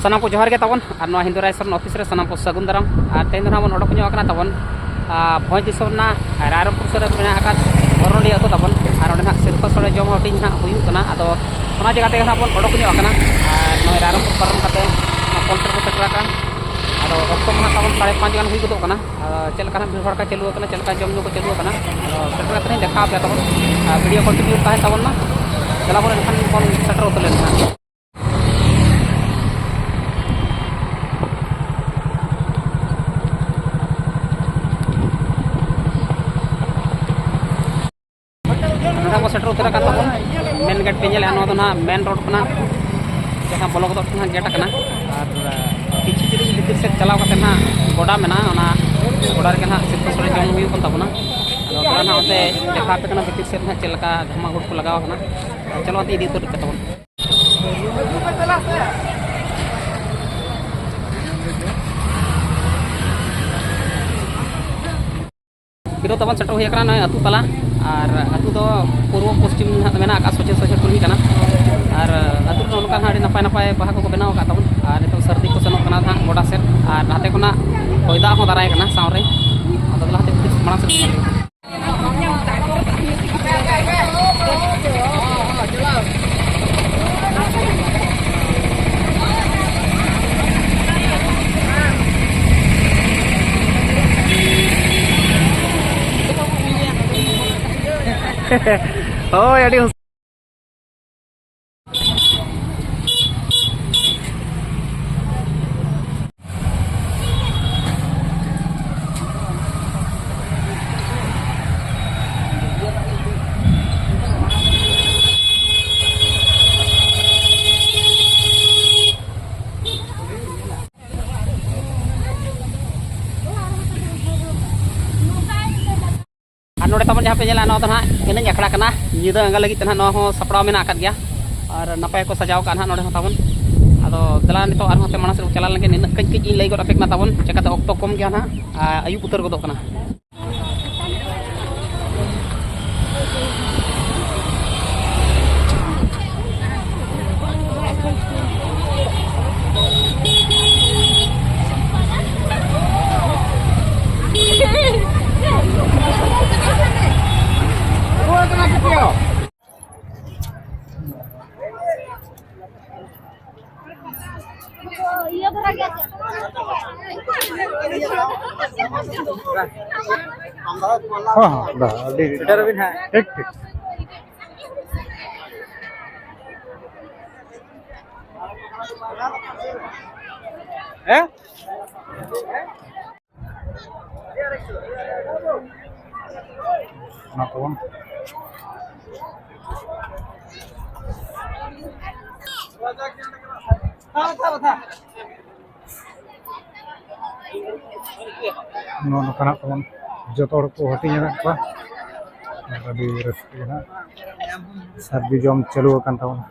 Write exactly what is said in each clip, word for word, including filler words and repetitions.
ᱥᱟᱱᱟᱢ ᱠᱚ ᱡᱚᱦᱟᱨ ᱜᱮ ᱛᱟᱵᱚᱱ, ᱟᱨ ᱱᱚᱣᱟ ᱦᱤᱱᱫᱩ ᱨᱟᱭ ᱥᱚᱨᱮᱱ ᱚᱯᱷᱤᱥ ᱨᱮ ᱥᱟᱱᱟᱢ ᱠᱚ ᱥᱟᱹᱜᱩᱱ ᱫᱟᱨᱟᱢ᱾ ᱟᱨ ᱛᱮᱦᱮᱧ ᱫᱚ ᱱᱟᱦᱟᱜ ᱵᱚᱱ ᱚᱰᱚᱠ ᱧᱚᱜ ᱟᱠᱟᱱᱟ ᱛᱟᱵᱚᱱ, ᱟᱨ, ᱵᱷᱚᱸᱡᱽ ᱫᱤᱥᱚᱢ ᱨᱮᱱᱟᱜ ᱨᱟᱭᱨᱚᱝᱯᱩᱨ ᱥᱩᱨ ᱨᱮ ᱢᱮᱱᱟᱜ ᱟᱠᱟᱫ ᱦᱚᱨᱚᱱᱰᱤ ᱟᱹᱛᱩ ᱛᱟᱵᱚᱱ᱾ ᱟᱨ ᱚᱸᱰᱮ ᱱᱟᱦᱟᱜ ᱥᱤᱨᱯᱟᱹ ᱥᱚᱲᱮ ᱡᱚᱢ ᱦᱟᱹᱴᱤᱧ ᱱᱟᱦᱟᱜ ᱦᱩᱭᱩᱜ ᱠᱟᱱᱟ᱾ ᱟᱫᱚ ᱚᱱᱟ ᱡᱟᱭᱜᱟ ᱛᱮᱜᱮ ᱱᱟᱦᱟᱜ ᱵᱚᱱ ᱚᱰᱚᱠ ᱧᱚᱜ ᱟᱠᱟᱱᱟ᱾ ᱟᱨ ᱱᱚᱜᱼᱚᱭ ᱨᱟᱭᱨᱚᱝᱯᱩᱨ ᱯᱟᱨᱚᱢ ᱠᱟᱛᱮ ᱚᱱᱟ ᱯᱚᱞᱴᱨᱤ ᱵᱚᱱ ᱥᱮᱴᱮᱨ ᱟᱠᱟᱱ᱾ ᱟᱫᱚ ᱚᱠᱛᱚ ᱢᱟ ᱱᱟᱦᱟᱜ ᱛᱟᱵᱚᱱ ᱥᱟᱲᱮ ᱯᱟᱸᱪ ᱜᱟᱱ ᱦᱩᱭ ᱜᱚᱫᱚᱜ ᱠᱟᱱᱟ᱾ ᱟᱫᱚ ᱪᱮᱫ ᱞᱮᱠᱟ ᱱᱟᱦᱟᱜ ᱵᱷᱤᱲ ᱵᱷᱟᱲ ᱠᱚ ᱪᱟᱹᱞᱩ ᱟᱠᱟᱱᱟ, ᱪᱮᱫ ᱞᱮᱠᱟ ᱡᱚᱢ ᱧᱩ ᱠᱚ ᱪᱟᱹᱞᱩ ᱟᱠᱟᱱᱟ, ᱟᱫᱚ ᱥᱮᱴᱮᱨ ᱠᱟᱛᱮ ᱞᱤᱧ ᱫᱮᱠᱷᱟᱣ ᱟᱯᱮᱭᱟ ᱛᱟᱵᱚᱱ᱾ ᱟᱨ ᱵᱷᱤᱰᱤᱭᱳ ᱠᱚᱱᱴᱤᱱᱤᱭᱩ ᱛᱟᱦᱮᱱ ᱛᱟᱵᱚᱱ ᱢᱟ᱾ ᱫᱮᱞᱟ ᱵᱚᱱ ᱮᱱᱠᱷᱟᱱ ᱵᱚᱱ ᱥᱮᱴᱮᱨ ᱩᱛᱟᱹᱨ ᱞᱮᱱ ᱜᱮ ᱱᱟᱦᱟᱜ᱾ ᱱᱚᱰᱮ ᱵᱚᱱ ᱥᱮᱴᱮᱨ ᱩᱛᱟᱹᱨ ᱟᱠᱟᱱ ᱛᱟᱵᱚᱱ᱾ ᱢᱮᱱ ᱜᱮᱴ ᱯᱮ ᱧᱮᱞᱮᱫᱼᱟ, ᱱᱚᱣᱟ ᱫᱚ ᱱᱟᱦᱟᱜ ᱢᱮᱱ ᱨᱳᱰ ᱠᱷᱚᱱᱟᱜ ᱡᱟᱦᱟᱸ ᱵᱚᱞᱚ ᱜᱚᱫᱚᱜ ᱠᱟᱱᱟ ᱜᱮᱴ ᱠᱟᱱᱟ᱾ ᱟᱨ ᱠᱤᱪᱷᱩ ᱡᱩᱫᱤ ᱵᱷᱤᱛᱤᱨ ᱥᱮᱫ ᱪᱟᱞᱟᱣ ᱠᱟᱛᱮ ᱱᱟᱦᱟᱜ ᱜᱚᱰᱟ ᱢᱮᱱᱟᱜᱼᱟ, ᱚᱱᱟ ᱜᱚᱰᱟ ᱨᱮᱜᱮ ᱱᱟᱦᱟᱜ ᱥᱤᱨᱯᱟᱹ ᱥᱚᱲᱮ ᱡᱚᱢ ᱦᱩᱭᱩᱜ ᱠᱟᱱ ᱛᱟᱵᱚᱱᱟ᱾ ᱟᱫᱚ ᱫᱮᱞᱟ ᱱᱟᱦᱟᱜ ᱚᱱᱛᱮ ᱫᱮᱠᱷᱟᱣ ᱟᱯᱮ ᱠᱟᱱᱟ ᱵᱷᱤᱛᱤᱨ ᱥᱮᱫ ᱱᱟᱦᱟᱜ ᱪᱮᱫ ᱞᱮᱠᱟ ᱜᱷᱟᱢᱟᱜᱷᱩᱴ ᱠᱚ ᱞᱟᱜᱟᱣ ᱠᱟᱱᱟ᱾ ᱟᱨ ᱪᱚᱞᱚ ᱚᱱᱛᱮ ᱤᱫᱤ ᱩᱛᱟᱹᱨ ᱠᱟᱛᱟ ᱵᱚᱱ᱾ ᱯᱷᱤᱨ ᱛᱟᱵᱚᱱ ᱥᱮᱴᱮᱨ ᱦᱩᱭ ᱟᱠᱟᱱᱟ ᱱᱚᱜᱼᱚᱭ ᱟᱹᱛᱩ ᱛᱟᱞᱟ᱾ ᱟᱨ ᱟᱹᱛᱩ ᱫᱚ ᱯᱩᱨᱵᱚ ᱯᱚᱥᱪᱤᱢ ᱱᱟᱦᱟᱜ ᱢᱮᱱᱟᱜ ᱟᱠᱟᱫ ᱥᱚᱡᱷᱮ ᱥᱚᱡᱷᱮ ᱠᱩᱞᱦᱤ ᱠᱟᱱᱟ᱾ ᱟᱨ ᱟᱹᱛᱩ ᱨᱮᱫᱚ ᱱᱚᱝᱠᱟ ᱱᱟᱦᱟᱜ ᱟᱹᱰᱤ ᱱᱟᱯᱟᱭ ᱱᱟᱯᱟᱭ ᱵᱟᱦᱟ ᱠᱚᱠᱚ ᱵᱮᱱᱟᱣ ᱟᱠᱟᱫ ᱛᱟᱵᱚᱱ᱾ ᱟᱨ ᱱᱤᱛᱚᱜ ᱥᱟᱹᱨᱫᱤ ᱠᱚ ᱥᱮᱱᱚᱜ ᱠᱟᱱᱟ ᱱᱟᱦᱟᱜ ᱜᱚᱰᱟ ᱥᱮᱫ, ᱟᱨ ᱱᱟᱛᱮ ᱠᱷᱚᱱᱟᱜ ᱦᱚᱭ ᱫᱟᱜ ᱦᱚᱸ ᱫᱟᱨᱟᱭ ᱠᱟᱱᱟ ᱥᱟᱶᱨᱮ᱾ ᱟᱫᱚ ᱞᱟᱦᱟᱛᱮ ᱢᱟᱲᱟᱝ ᱥᱮᱫ ᱧᱮᱞ ᱦᱩᱭᱩᱜᱼᱟ᱾ ᱦᱳᱭ, ᱟᱹᱰᱤ ᱦᱩᱸᱥ- ᱟᱨ ᱱᱚᱰᱮ ᱛᱟᱵᱚᱱ ᱡᱟᱦᱟᱸ ᱯᱮ ᱧᱮᱞᱟ, ᱱᱚᱣᱟ ᱫᱚ ᱱᱟᱦᱟᱜ ᱮᱱᱮᱡ ᱟᱠᱷᱲᱟ ᱠᱟᱱᱟ᱾ ᱧᱤᱫᱟᱹ ᱟᱸᱜᱟ ᱞᱟᱹᱜᱤᱫ ᱛᱮ ᱱᱟᱦᱟᱜ ᱱᱚᱣᱟ ᱦᱚᱸ ᱥᱟᱯᱲᱟᱣ ᱢᱮᱱᱟᱜ ᱟᱠᱟᱫ ᱜᱮᱭᱟ᱾ ᱟᱨ ᱱᱟᱯᱟᱭ ᱠᱚ ᱥᱟᱡᱟᱣ ᱠᱟᱜᱼᱟ ᱱᱟᱦᱟᱜ ᱱᱚᱰᱮ ᱦᱚᱸ ᱛᱟᱵᱚᱱ᱾ ᱟᱫᱚ ᱫᱮᱞᱟ ᱱᱤᱛᱚᱜ ᱟᱨᱦᱚᱸ ᱦᱟᱱᱛᱮ ᱢᱟᱲᱟᱝ ᱥᱮᱫ ᱵᱚᱱ ᱪᱟᱞᱟᱣ ᱞᱮᱱᱜᱮ᱾ ᱱᱤᱱᱟᱹᱜ ᱠᱟᱹᱡ ᱠᱟᱹᱡ ᱤᱧ ᱞᱟᱹᱭ ᱜᱚᱫ ᱟᱯᱮ ᱠᱟᱱᱟ ᱛᱟᱵᱚᱱ, ᱪᱮᱠᱟᱛᱮ ᱚᱠᱛᱚ ᱠᱚᱢ ᱜᱮᱭᱟ ᱱᱟᱦᱟᱜ, ᱟᱨ ᱟᱹᱭᱩᱵ ᱩᱛᱟᱹᱨ ᱜᱚᱫᱚᱜ ᱠᱟᱱᱟ᱾ ᱦᱚᱸ, ᱦᱚᱸ, ᱫᱟ, ᱟᱹᱰᱤ ᱥᱮᱴᱮᱨ ᱵᱤᱱ ᱦᱟᱸᱜ᱾ ᱴᱷᱤᱠ, ᱴᱷᱤᱠ᱾ ᱦᱮᱸ? ᱚᱱᱟ ᱛᱟᱵᱚᱱ᱾ ᱱᱚᱜᱼᱚ ᱱᱚᱝᱠᱟᱱᱟᱜ ᱛᱟᱵᱚᱱ ᱡᱚᱛᱚ ᱦᱚᱲ ᱠᱚ ᱦᱟᱹᱴᱤᱧ ᱟᱠᱟᱫ ᱠᱚᱣᱟ᱾ ᱟᱹᱰᱤ ᱨᱟᱹᱥᱠᱟᱹ ᱜᱮ ᱱᱟᱜ ᱥᱟᱹᱨᱫᱤ ᱡᱚᱢ ᱪᱟᱹᱞᱩ ᱟᱠᱟᱱ ᱛᱟᱵᱚᱱᱟ᱾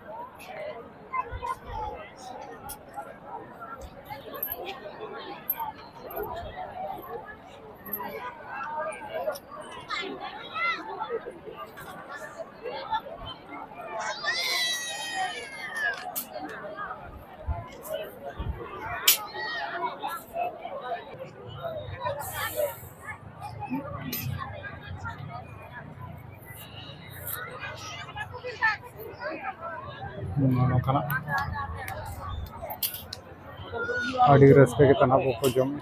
ᱱᱚᱜᱼᱚ ᱱᱚᱝᱠᱟᱱᱟᱜ ᱟᱹᱰᱤ ᱨᱟᱹᱥᱠᱟᱹ ᱜᱮ ᱛᱟᱱᱟ ᱠᱚᱠᱚ ᱡᱚᱢᱟ᱾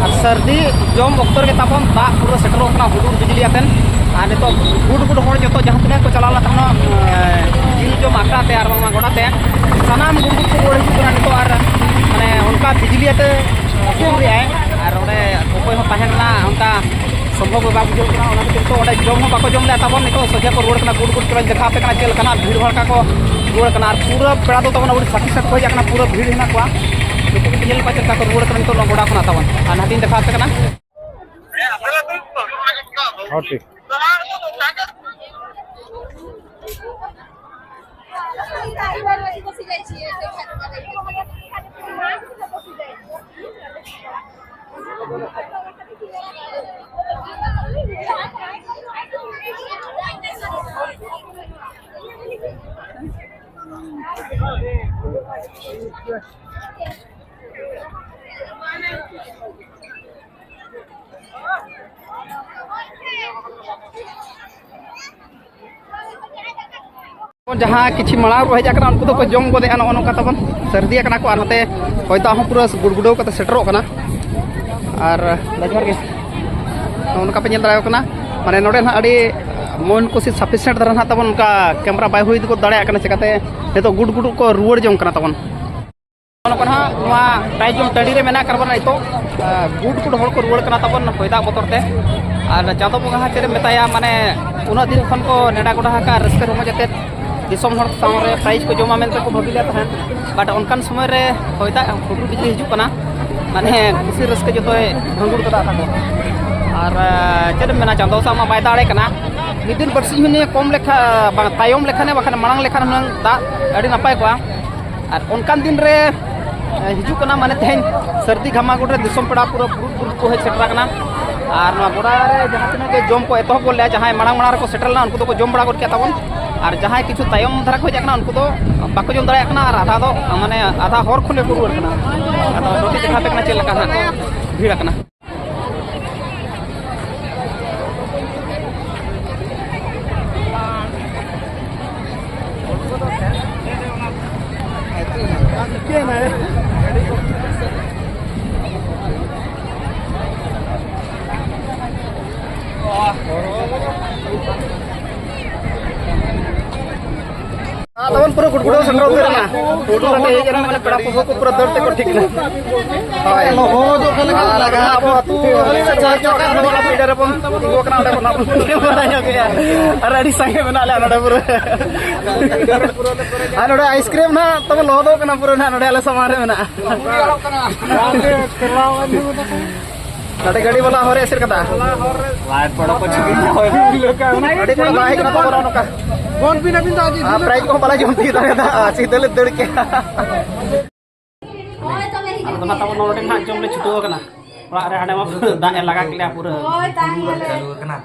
ᱟᱨ ᱥᱟᱹᱨᱫᱤ ᱡᱚᱢ ᱚᱠᱛᱚ ᱨᱮᱜᱮ ᱛᱟᱵᱚᱱ ᱫᱟᱜ ᱯᱩᱨᱟᱹ ᱥᱮᱴᱮᱨᱚᱜ ᱠᱟᱱᱟ, ᱦᱩᱰᱩᱨ ᱵᱤᱡᱽᱞᱤ ᱟᱛᱮᱱ᱾ ᱟᱨ ᱱᱤᱛᱚᱜ ᱜᱩᱰ ᱜᱩᱰ ᱦᱚᱲ ᱡᱚᱛᱚ ᱡᱟᱦᱟᱸ ᱛᱤᱱᱟᱹᱜ ᱠᱚ ᱪᱟᱞᱟᱣ ᱞᱮᱱ ᱛᱟᱦᱮᱱᱟ, ᱮ, ᱡᱤᱞ ᱡᱚᱢ ᱟᱠᱷᱲᱟ ᱛᱮ ᱟᱨ ᱵᱟᱝᱢᱟ ᱜᱚᱰᱟ ᱛᱮ, ᱥᱟᱱᱟᱢ ᱜᱩᱰ ᱜᱩᱰ ᱠᱚ ᱨᱩᱣᱟᱹᱲ ᱦᱤᱡᱩᱜ ᱠᱟᱱᱟ ᱱᱤᱛᱚᱜ᱾ ᱟᱨ ᱢᱟᱱᱮ ᱚᱱᱠᱟ ᱵᱤᱡᱽᱞᱤ ᱟᱛᱮ ᱦᱩᱰᱩᱨᱮᱜᱼᱟᱭ, ᱟᱨ ᱚᱸᱰᱮ ᱚᱠᱚᱭ ᱦᱚᱸ ᱛᱟᱦᱮᱸ ᱨᱮᱱᱟᱜ ᱚᱱᱠᱟ ᱥᱚᱢᱵᱷᱚᱵ ᱜᱮ ᱵᱟᱝ ᱵᱩᱡᱷᱟᱹᱣ ᱠᱟᱱᱟ᱾ ᱚᱱᱟ ᱠᱷᱟᱹᱛᱤᱨ ᱛᱮ ᱚᱸᱰᱮ ᱡᱚᱢ ᱦᱚᱸ ᱵᱟᱠᱚ ᱡᱚᱢ ᱞᱮᱫᱟ ᱛᱟᱵᱚᱱ᱾ ᱱᱤᱛᱚᱜ ᱥᱚᱡᱷᱮ ᱠᱚ ᱨᱩᱣᱟᱹᱲ ᱠᱟᱱᱟ, ᱜᱩᱰ ᱜᱩᱰ ᱠᱚᱞᱮ ᱫᱮᱠᱷᱟᱣ ᱟᱯᱮ ᱠᱟᱱᱟ ᱪᱮᱫ ᱞᱮᱠᱟᱱᱟᱜ ᱵᱷᱤᱲ ᱵᱷᱟᱲᱠᱟ ᱠᱚ ᱨᱩᱣᱟᱹᱲ ᱠᱟᱱᱟ᱾ ᱟᱨ ᱯᱩᱨᱟᱹ ᱯᱮᱲᱟ ᱫᱚ ᱛᱟᱵᱚᱱ ᱟᱹᱰᱤ ᱥᱟᱹᱠᱷᱤ ᱥᱟᱹᱠᱷᱤ ᱦᱮᱡ ᱟᱠᱟᱱᱟ, ᱯᱩᱨᱟᱹ ᱵᱷᱤᱲ ᱦᱮᱱᱟᱜ ᱠᱚᱣᱟ᱾ ᱱᱤᱛᱚᱜ ᱠᱟᱹᱴᱤᱡ ᱧᱮᱞ ᱠᱚᱣᱟ ᱪᱮᱫ ᱞᱮᱠᱟ ᱠᱚ ᱨᱩᱣᱟᱹᱲ ᱠᱟᱱᱟ ᱱᱤᱛᱚᱜ ᱱᱚᱣᱟ ᱜᱚᱰᱟ ᱠᱷᱚᱱᱟᱜ ᱛᱟᱵᱚᱱ᱾ ᱟᱨ ᱱᱟᱦᱟᱜ ᱤᱧ ᱫᱮᱠᱷᱟᱣ ᱟᱯᱮ ᱠᱟᱱᱟ᱾ ᱦᱚᱸ, ᱴᱷᱤᱠ᱾ ᱡᱟᱦᱟᱸ ᱠᱤᱪᱷᱩ ᱢᱟᱲᱟᱝ ᱨᱮᱠᱚ ᱦᱮᱡ ᱟᱠᱟᱱᱟ, ᱩᱱᱠᱩ ᱫᱚᱠᱚ ᱡᱚᱢ ᱜᱚᱫᱮᱜᱼᱟ᱾ ᱱᱚᱜᱼᱚ ᱱᱚᱝᱠᱟ ᱛᱟᱵᱚᱱ ᱥᱟᱹᱨᱫᱤ ᱟᱠᱟᱱᱟ ᱠᱚ, ᱟᱨ ᱱᱚᱛᱮ ᱦᱚᱭ ᱫᱟᱜ ᱦᱚᱸ ᱯᱩᱨᱟᱹ ᱜᱩᱰᱜᱩᱰᱟᱹᱣ ᱠᱟᱛᱮ ᱥᱮᱴᱮᱨᱚᱜ ᱠᱟᱱᱟ᱾ ᱟᱨ ᱫᱟ, ᱡᱚᱦᱟᱨ ᱜᱮ᱾ ᱱᱚᱜᱼᱚ ᱱᱚᱝᱠᱟ ᱯᱮ ᱧᱮᱞ ᱫᱟᱲᱮᱭᱟᱠᱚ ᱠᱟᱱᱟ, ᱢᱟᱱᱮ ᱱᱚᱰᱮ ᱱᱟᱦᱟᱜ ᱟᱹᱰᱤ ᱢᱚᱱ ᱠᱩᱥᱤ sufficient ᱫᱷᱟᱨᱟ ᱱᱟᱦᱟᱜ ᱛᱟᱵᱚᱱ ᱚᱱᱠᱟ ᱠᱮᱢᱮᱨᱟ ᱵᱟᱭ ᱦᱩᱭ ᱜᱚᱫ ᱫᱟᱲᱮᱭᱟᱜ ᱠᱟᱱᱟ, ᱪᱤᱠᱟᱛᱮ ᱱᱤᱛᱚᱜ ᱜᱩᱰ ᱜᱩᱰᱩ ᱠᱚ ᱨᱩᱣᱟᱹᱲ ᱡᱚᱝ ᱠᱟᱱᱟ ᱛᱟᱵᱚᱱ᱾ ᱱᱚᱜᱼᱚ ᱱᱚᱝᱠᱟ ᱱᱟᱦᱟᱜ ᱱᱚᱣᱟ prize ᱡᱚᱢ ᱴᱟᱺᱰᱤ ᱨᱮ ᱢᱮᱱᱟᱜ ᱟᱠᱟᱫ ᱵᱚᱱᱟ ᱱᱤᱛᱚᱜ᱾ ᱟᱨ ᱜᱩᱰ ᱜᱩᱰ ᱦᱚᱲ ᱠᱚ ᱨᱩᱣᱟᱹᱲ ᱠᱟᱱᱟ ᱛᱟᱵᱚᱱ ᱦᱚᱭ ᱫᱟᱜ ᱵᱚᱛᱚᱨ ᱛᱮ᱾ ᱟᱨ ᱪᱟᱸᱫᱚ ᱵᱚᱸᱜᱟ ᱦᱚᱸ ᱪᱮᱫ ᱮᱢ ᱢᱮᱛᱟᱭᱟ, ᱢᱟᱱᱮ ᱩᱱᱟᱹᱜ ᱫᱤᱱ ᱠᱷᱚᱱ ᱠᱚ ᱱᱮᱰᱟ ᱜᱚᱰᱟ ᱟᱠᱟᱫ ᱨᱟᱹᱥᱠᱟᱹ ᱨᱚᱢᱚᱡᱽ ᱟᱛᱮᱫ ᱫᱤᱥᱚᱢ ᱦᱚᱲ ᱥᱟᱶ ᱨᱮ prize ᱠᱚ ᱡᱚᱢᱟ ᱢᱮᱱᱛᱮ ᱠᱚ ᱵᱷᱟᱹᱵᱤ ᱞᱮᱫ ᱛᱟᱦᱮᱸᱫ, but ᱚᱱᱠᱟᱱ ᱥᱚᱢᱚᱭ ᱨᱮ ᱦᱚᱭ ᱫᱟᱜ ᱦᱩᱰᱩᱨ ᱵᱤᱡᱽᱞᱤ ᱦᱤᱡᱩᱜ ᱠᱟᱱᱟ, ᱢᱟᱱᱮ ᱠᱩᱥᱤ ᱨᱟᱹᱥᱠᱟᱹ ᱡᱚᱛᱚᱭ ᱵᱷᱟᱹᱜᱩᱲ ᱠᱟᱫᱟ ᱛᱟᱠᱚ᱾ ᱟᱨ ᱪᱮᱫ ᱮᱢ ᱢᱮᱱᱟ, ᱪᱟᱸᱫᱚ ᱥᱟᱶ ᱢᱟ ᱵᱟᱭ ᱫᱟᱲᱮ ᱠᱟᱱᱟ᱾ ᱢᱤᱫ ᱫᱤᱱ ᱵᱟᱹᱨᱥᱤᱧ ᱦᱩᱱᱟᱹᱝ ᱠᱚᱢ ᱞᱮᱠᱷᱟ, ᱵᱟᱝ, ᱛᱟᱭᱚᱢ ᱞᱮᱠᱷᱟᱱᱮ, ᱵᱟᱠᱷᱟᱱ ᱢᱟᱲᱟᱝ ᱞᱮᱠᱷᱟᱱ ᱦᱩᱱᱟᱹᱝ ᱫᱟᱜ ᱟᱹᱰᱤ ᱱᱟᱯᱟᱭ ᱠᱚᱜᱼᱟ᱾ ᱟᱨ ᱚᱱᱠᱟᱱ ᱫᱤᱱ ᱨᱮ, ᱮ, ᱦᱤᱡᱩᱜ ᱠᱟᱱᱟ, ᱢᱟᱱᱮ ᱛᱮᱦᱮᱧ ᱥᱟᱹᱨᱫᱤ ᱜᱷᱟᱢᱟ ᱜᱚᱰ ᱨᱮ ᱫᱤᱥᱚᱢ ᱯᱮᱲᱟ ᱯᱩᱨᱟᱹ ᱵᱩᱨᱩ ᱵᱩᱨᱩ ᱠᱚ ᱦᱮᱡ ᱥᱮᱴᱮᱨ ᱟᱠᱟᱱᱟ᱾ ᱟᱨ ᱱᱚᱣᱟ ᱜᱚᱰᱟ ᱨᱮ ᱡᱟᱦᱟᱸ ᱛᱤᱱᱟᱹᱜ ᱜᱮ ᱡᱚᱢ ᱠᱚ ᱮᱛᱚᱦᱚᱵ ᱜᱚᱫ ᱞᱮᱜᱼᱟ, ᱡᱟᱦᱟᱸᱭ ᱢᱟᱲᱟᱝ ᱢᱟᱲᱟᱝ ᱨᱮᱠᱚ ᱥᱮᱴᱮᱨ ᱞᱮᱱᱟ, ᱩᱱᱠᱩ ᱫᱚᱠᱚ ᱡᱚᱢ ᱵᱟᱲᱟ ᱜᱚᱫ ᱠᱮᱫ ᱛᱟᱵᱚᱱ᱾ ᱟᱨ ᱡᱟᱦᱟᱸᱭ ᱠᱤᱪᱷᱩ ᱛᱟᱭᱚᱢ ᱫᱷᱟᱨᱟ ᱠᱚ ᱦᱮᱡ ᱟᱠᱟᱱᱟ, ᱩᱱᱠᱩ ᱫᱚ ᱵᱟᱠᱚ ᱡᱚᱢ ᱫᱟᱲᱮᱭᱟᱜ ᱠᱟᱱᱟ, ᱟᱨ ᱟᱫᱷᱟ ᱫᱚ, ᱢᱟᱱᱮ, ᱟᱫᱷᱟ ᱦᱚᱨ ᱠᱷᱚᱱ ᱜᱮᱠᱚ ᱨᱩᱣᱟᱹᱲ ᱠᱟᱱᱟ᱾ ᱟᱫᱚ ᱱᱚᱛᱮ ᱫᱮᱠᱷᱟᱣ ᱯᱮ ᱠᱟᱱᱟ ᱪᱮᱫ ᱞᱮᱠᱟ ᱱᱟᱦᱟᱜ ᱠᱚ ᱵᱷᱤᱲ ᱟᱠᱟᱱᱟ᱾ ᱟᱫᱚ ᱵᱚᱱ ᱯᱩᱨᱟᱹ ᱜᱩᱰᱜᱩᱰᱟᱹᱣ ᱥᱮᱴᱮᱨ ᱩᱛᱟᱹᱨ ᱮᱱᱟ᱾ ᱜᱩᱰᱜᱩᱰᱟᱹᱣ ᱦᱮᱡ ᱮᱱᱟ, ᱢᱟᱱᱮ ᱯᱮᱲᱟ ᱯᱨᱚᱵᱷᱩ ᱠᱚ ᱯᱩᱨᱟᱹ ᱫᱟᱹᱲ ᱛᱮᱠᱚ ᱴᱷᱤᱠ ᱮᱱᱟ᱾ ᱦᱳᱭ᱾ ᱞᱚᱦᱚᱫᱚᱜ ᱠᱟᱱᱟ᱾ ᱟᱨ ᱞᱟᱜᱟ ᱟᱵᱚ ᱟᱹᱛᱩ ᱪᱟᱨ ᱪᱟᱠᱟ ᱨᱮᱵᱚᱱ ᱛᱤᱸᱜᱩ ᱟᱠᱟᱱᱟ, ᱚᱸᱰᱮ ᱠᱷᱚᱱᱟᱜ ᱵᱚᱱ ᱧᱮᱞ ᱵᱟᱲᱟ ᱧᱚᱜ ᱠᱮᱜᱼᱟ᱾ ᱟᱨ ᱟᱹᱰᱤ ᱥᱟᱸᱜᱮ ᱢᱮᱱᱟᱜ ᱞᱮᱭᱟ ᱱᱚᱰᱮ ᱯᱩᱨᱟᱹ᱾ ᱟᱨ ᱱᱚᱰᱮ ice cream ᱱᱟᱦᱟᱜ ᱛᱚᱵᱮ ᱞᱚᱦᱚᱫᱚᱜ ᱠᱟᱱᱟ ᱯᱩᱨᱟᱹ ᱱᱟᱦᱟᱜ, ᱱᱚᱰᱮ ᱟᱞᱮ ᱥᱟᱢᱟᱝ ᱨᱮ ᱢᱮᱱᱟᱜᱼᱟ᱾ ᱱᱚᱰᱮ ᱜᱟᱹᱰᱤ ᱵᱟᱞᱟ ᱦᱚᱨ ᱮ ᱮᱥᱮᱫ ᱠᱟᱫᱟ᱾ ᱞᱟᱭᱤᱴ ᱯᱚᱲᱚ ᱠᱚ ᱪᱷᱩᱵᱤ ᱧᱟᱢ ᱟᱹᱰᱤ ᱠᱚᱲᱟ ᱵᱟᱭ ᱦᱮᱡ ᱠᱟᱱᱟ ᱛᱟᱵᱚᱱᱟ ᱱᱚᱝᱠᱟ᱾ ᱵᱚᱱ ᱵᱤᱱ ᱟᱹᱵᱤᱱ ᱫᱚ ᱟᱡ ᱟᱨ prize ᱠᱚᱦᱚᱸ ᱵᱟᱞᱮ ᱡᱚᱢ ᱛᱤᱭᱳᱜ ᱫᱟᱲᱮᱭᱟᱫᱟ, ᱥᱤᱫᱷᱟᱹ ᱞᱮ ᱫᱟᱹᱲ ᱠᱮᱜᱼᱟ᱾ ᱟᱫᱚ ᱱᱟᱦᱟᱜ ᱛᱟᱵᱚᱱ ᱱᱚᱰᱮ ᱱᱟᱦᱟᱜ ᱡᱚᱢ ᱞᱮ ᱪᱷᱩᱴᱟᱹᱣ ᱟᱠᱟᱱᱟ᱾ ᱚᱲᱟᱜ ᱨᱮ ᱦᱟᱸᱰᱮ ᱢᱟ ᱯᱩᱨᱟᱹ ᱫᱟᱜ ᱮ ᱞᱟᱜᱟ ᱠᱮᱫ ᱞᱮᱭᱟ ᱯᱩᱨᱟᱹ᱾ ᱦᱳᱭ, ᱛᱟᱦᱮᱸ ᱜᱮᱞᱮ᱾ ᱪᱟᱹᱞᱩ ᱟᱠᱟᱱᱟ᱾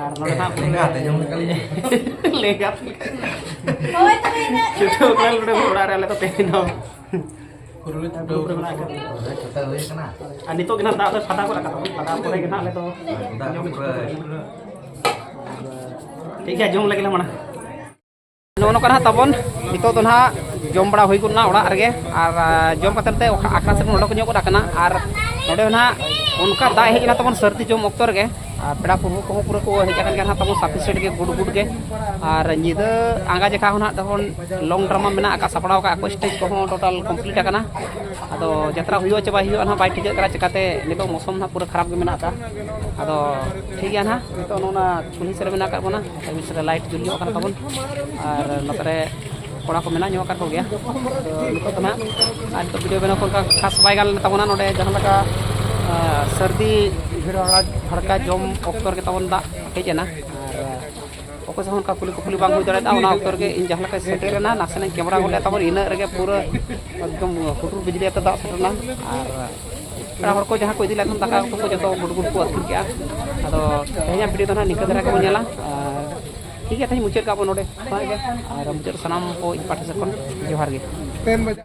ᱟᱨ ᱱᱚᱰᱮ ᱦᱟᱸᱜ ᱞᱮᱸᱜᱟ ᱛᱮ ᱡᱚᱢ ᱞᱮᱠᱟ ᱞᱤᱧ ᱞᱮᱸᱜᱟ ᱛᱮ᱾ ᱦᱳᱭ, ᱛᱚᱵᱮ ᱤᱱᱟᱹ ᱪᱷᱩᱴᱟᱹᱣ ᱠᱟᱱᱟ ᱱᱚᱰᱮ ᱚᱲᱟᱜ ᱨᱮ ᱟᱞᱮ ᱫᱚ ᱛᱮᱦᱮᱧ ᱫᱚ᱾ ᱯᱩᱨᱟᱹ ᱪᱷᱩᱴᱟᱹᱣ ᱜᱨᱩᱯ ᱨᱮ ᱢᱮᱱᱟᱜ ᱟᱠᱟᱫ ᱞᱮᱭᱟ᱾ ᱪᱷᱩᱴᱟᱹᱣ ᱦᱩᱭ ᱠᱟᱱᱟ᱾ ᱟᱨ ᱱᱤᱛᱚᱜ ᱜᱮ ᱱᱟᱦᱟᱜ ᱫᱟᱜ ᱫᱚᱭ ᱯᱷᱟᱫᱟ ᱜᱚᱫ ᱟᱠᱟᱫᱟ, ᱯᱷᱟᱫᱟ ᱯᱚᱨᱮ ᱜᱮ ᱱᱟᱦᱟᱜ ᱟᱞᱮ ᱫᱚ ᱫᱟᱜ ᱡᱚᱢ ᱯᱩᱨᱟᱹ ᱪᱷᱩᱴᱟᱹᱣ ᱦᱩᱭᱩᱜᱼᱟ᱾ ᱴᱷᱤᱠ ᱜᱮᱭᱟ, ᱡᱚᱢ ᱞᱟᱹᱜᱤᱫ ᱞᱮ ᱢᱟᱲᱟᱝ᱾ ᱱᱚᱜᱼᱚ ᱱᱚᱝᱠᱟ ᱱᱟᱦᱟᱜ ᱛᱟᱵᱚᱱ ᱱᱤᱛᱚᱜ ᱫᱚ ᱱᱟᱦᱟᱜ ᱡᱚᱢ ᱵᱟᱲᱟ ᱦᱩᱭ ᱜᱚᱫ ᱱᱟ ᱚᱲᱟᱜ ᱨᱮᱜᱮ, ᱟᱨ, ᱟ, ᱡᱚᱢ ᱠᱟᱛᱮ ᱛᱮ ᱟᱠᱷᱲᱟ ᱥᱮᱫ ᱵᱚᱱ ᱚᱰᱚᱠ ᱧᱚᱜ ᱜᱚᱫ ᱟᱠᱟᱱᱟ᱾ ᱟᱨ ᱱᱚᱰᱮ ᱱᱟᱦᱟᱜ ᱚᱱᱠᱟ ᱫᱟᱜ ᱦᱮᱡ ᱮᱱᱟ ᱛᱟᱵᱚᱱ ᱥᱟᱹᱨᱫᱤ ᱡᱚᱢ ᱚᱠᱛᱚ ᱨᱮᱜᱮ, ᱟᱨ ᱯᱮᱲᱟ ᱯᱩᱨᱵᱷᱩ ᱠᱚᱦᱚᱸ ᱯᱩᱨᱟᱹ ᱠᱚ ᱦᱮᱡ ᱟᱠᱟᱱ ᱜᱮᱭᱟ ᱱᱟᱦᱟᱜ ᱛᱟᱵᱚᱱ ᱥᱟᱯᱷᱤᱥᱤᱭᱮᱱᱴ ᱜᱮ ᱜᱩᱰ ᱜᱩᱰ ᱜᱮ᱾ ᱟᱨ ᱧᱤᱫᱟᱹ ᱟᱸᱜᱟ ᱡᱚᱠᱷᱟ ᱦᱚᱸ ᱱᱟᱦᱟᱜ ᱛᱟᱵᱚᱱ ᱞᱚᱝ ᱰᱨᱟᱢᱟ ᱢᱮᱱᱟᱜ ᱟᱠᱟᱫ, ᱥᱟᱯᱲᱟᱣ ᱟᱠᱟᱫ ᱠᱚ, ᱥᱴᱮᱡᱽ ᱠᱚᱦᱚᱸ ᱴᱳᱴᱟᱞ ᱠᱚᱢᱯᱞᱤᱴ ᱟᱠᱟᱱᱟ᱾ ᱟᱫᱚ ᱡᱟᱛᱨᱟ ᱦᱩᱭᱩᱜᱼᱟ ᱪᱮ ᱵᱟᱭ ᱦᱩᱭᱩᱜᱼᱟ ᱱᱟᱦᱟᱜ ᱵᱟᱭ ᱴᱷᱤᱠᱟᱹᱜ ᱠᱟᱱᱟ, ᱪᱤᱠᱟᱛᱮ ᱱᱤᱛᱚᱜ ᱢᱳᱥᱚᱢ ᱱᱟᱦᱟᱜ ᱯᱩᱨᱟᱹ ᱠᱷᱟᱨᱟᱯ ᱜᱮ ᱢᱮᱱᱟᱜ ᱟᱠᱟᱫ᱾ ᱟᱫᱚ ᱴᱷᱤᱠ ᱜᱮᱭᱟ ᱱᱟᱦᱟᱜ, ᱱᱤᱛᱚᱜ ᱱᱚᱜᱼᱚ ᱱᱟ ᱠᱩᱞᱦᱤ ᱥᱮᱫ ᱨᱮ ᱢᱮᱱᱟᱜ ᱟᱠᱟᱫ ᱵᱚᱱᱟ, ᱥᱟᱭᱤᱰ ᱥᱮᱫ ᱨᱮ ᱞᱟᱭᱤᱴ ᱡᱩᱞ ᱧᱚᱜ ᱟᱠᱟᱱᱟ ᱛᱟᱵᱚᱱ, ᱟᱨ ᱱᱚᱛᱮ ᱨᱮ ᱠᱚᱲᱟ ᱠᱚ ᱢᱮᱱᱟᱜ ᱧᱚᱜ ᱟᱠᱟᱫ ᱠᱚᱜᱮᱭᱟ᱾ ᱟᱫᱚ ᱱᱤᱛᱚᱜ ᱫᱚ ᱱᱟᱦᱟᱜ ᱟᱨ ᱱᱤᱛᱚᱜ ᱵᱷᱤᱰᱤᱭᱳ ᱵᱮᱱᱟᱣ ᱠᱚ ᱚᱱᱠᱟ ᱠᱷᱟᱥ ᱵᱟᱭ ᱜᱟᱱ ᱞᱮᱱ ᱛᱟᱵᱚᱱᱟ᱾ ᱱᱚᱰᱮ ᱡᱟᱦᱟᱸ ᱞᱮᱠᱟ, ᱟᱸ, ᱥᱟᱹᱨᱫᱤ ᱵᱷᱤᱲ ᱦᱟᱲᱠᱟ ᱡᱚᱢ ᱚᱠᱛᱚ ᱨᱮᱜᱮ ᱛᱟᱵᱚᱱ ᱫᱟᱜ ᱦᱮᱡ ᱮᱱᱟ, ᱟᱨ ᱚᱠᱚᱭ ᱥᱟᱶ ᱦᱚᱸ ᱚᱱᱠᱟ ᱠᱩᱞᱤ ᱠᱩᱯᱞᱤ ᱵᱟᱝ ᱦᱩᱭ ᱫᱟᱲᱮᱭᱟᱫᱟ᱾ ᱚᱱᱟ ᱚᱠᱛᱚ ᱨᱮᱜᱮ ᱤᱧ ᱡᱟᱦᱟᱸ ᱞᱮᱠᱟᱧ ᱥᱮᱴᱮᱨ ᱮᱱᱟ, ᱱᱟᱥᱮᱱᱟᱜ ᱤᱧ ᱠᱮᱢᱮᱨᱟ ᱜᱚᱫ ᱞᱮᱫ ᱛᱟᱵᱚᱱ, ᱤᱱᱟᱹᱜ ᱨᱮᱜᱮ ᱯᱩᱨᱟᱹ ᱮᱠᱫᱚᱢ ᱦᱩᱰᱩᱨ ᱵᱤᱡᱽᱞᱤ ᱟᱛᱮ ᱫᱟᱜ ᱥᱮᱴᱮᱨ ᱮᱱᱟ᱾ ᱟᱨ ᱯᱮᱲᱟ ᱦᱚᱲ ᱠᱚ ᱡᱟᱦᱟᱸ ᱠᱚ ᱤᱫᱤ ᱞᱮᱫ ᱛᱟᱦᱮᱱ ᱫᱟᱠᱟ ᱩᱛᱩ ᱠᱚ ᱡᱚᱛᱚ ᱜᱩᱰ ᱜᱩᱰ ᱠᱚ ᱟᱹᱛᱠᱤᱨ ᱠᱮᱜᱼᱟ᱾ ᱟᱫᱚ ᱛᱮᱦᱮᱧᱟᱜ ᱵᱷᱤᱰᱤᱭᱳ ᱫᱚ ᱱᱟᱦᱟᱜ ᱱᱤᱝᱠᱟᱹ ᱫᱷᱟᱨᱟ ᱜᱮᱵᱚᱱ ᱧᱮᱞᱟ᱾ ᱟᱨ ᱴᱷᱤᱠ ᱜᱮᱭᱟ, ᱛᱮᱦᱮᱧ ᱢᱩᱪᱟᱹᱫ ᱠᱟᱜ ᱵᱚᱱ ᱱᱚᱰᱮ ᱠᱷᱚᱱᱟᱜ ᱜᱮ᱾ ᱟᱨ ᱢᱩᱪᱟᱹᱫ ᱨᱮ ᱥᱟᱱᱟᱢ ᱠᱚ ᱤᱧ ᱯᱟᱦᱴᱟ ᱥᱮᱫ ᱠᱷᱚᱱ ᱡᱚᱦᱟᱨ ᱜᱮ᱾